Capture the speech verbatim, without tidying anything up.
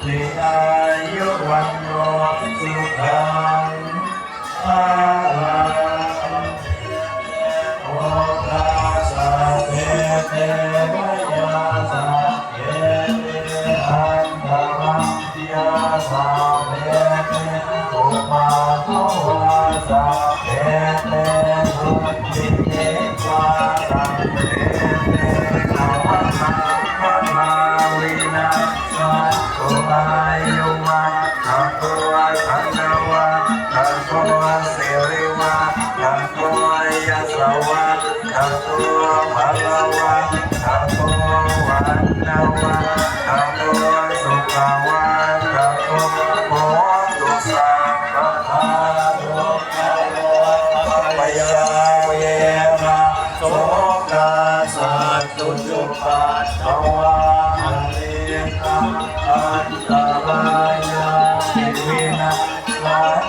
āyuvaṇṇo sukhaṃ balaṃ. Bhūtā sabbe te bhayā sabbe te antarāyā sabbe te upaddavā sabbe te dunnimittā sabbe te āyuvaḍḍhako dhanavaḍḍhako sirivaḍḍhako yasavaḍḍhako balavaḍḍhako vaṇṇavaḍḍhako sukhavaḍḍhako hotu sabbadā. Dukkharogabhayā verā sokā sattu cupaddavā anekā antarāyāpi vinassantu